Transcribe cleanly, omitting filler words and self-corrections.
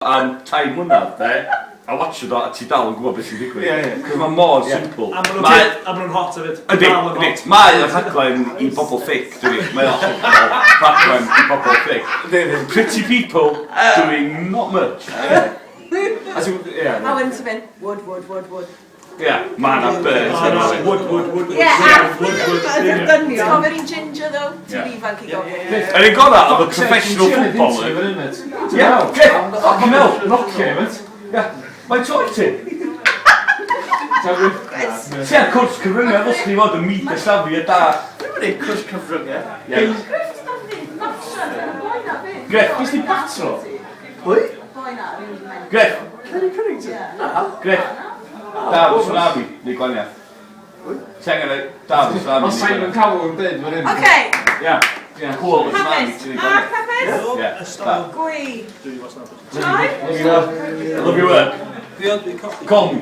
Am 3 mlynedd, de, a watchad o, a ti dal yn gwybod beth sy'n digwydd. Ie, ie. Cos mae mor simple. A maen nhw'n a ma' nhw'n hot hefyd. Ydy, Dal yn ydy. hot. Mae y rhaglen i bobl thick, dwi. Mae o rhaglen i bobl thick. Ydy. Pretty people doing not much. A ti'n... Ie. A wedyn ti'n mynd, wood, wood, wood, wood. Ie, mae yna birds. O, na, wood, wood, wood, wood, Ie, a wood, wood, wood. Ydy'r dynion. Ti'n cofio'r un ginger, though? Ti'n ifanc i gofio. Yr un gorau oedd y professional footballer. Ie, yeah, fucking hell. Nokia, mate. Ie, mae'n troi ti. Ti ar cwrs cyfryngau, ddylse ni fod yn media savvy a da. Dwi'n mynd i cwrs cyfryngau. Ie. Griff, ti'n dod basio, boi na, beth? Griff, Gest ti batro? Pwy? Boi na, rhywun mental. Griff, Kenny Pennington? Na. Griff. Daf, Tsunami, neu gwaniaeth. Ti angen rhoi Daf, Tsunami. Mae Simon Cowell yn dweud fan hyn. Oce, Ie, Ie. cool, Tsunami, hapus. ti'n ei A, gwaniaeth. hapus? Ie, Y style. Gwy. Dwi was hapus. Troi? I love your work. Fi ond, dwi'n colli. Call me.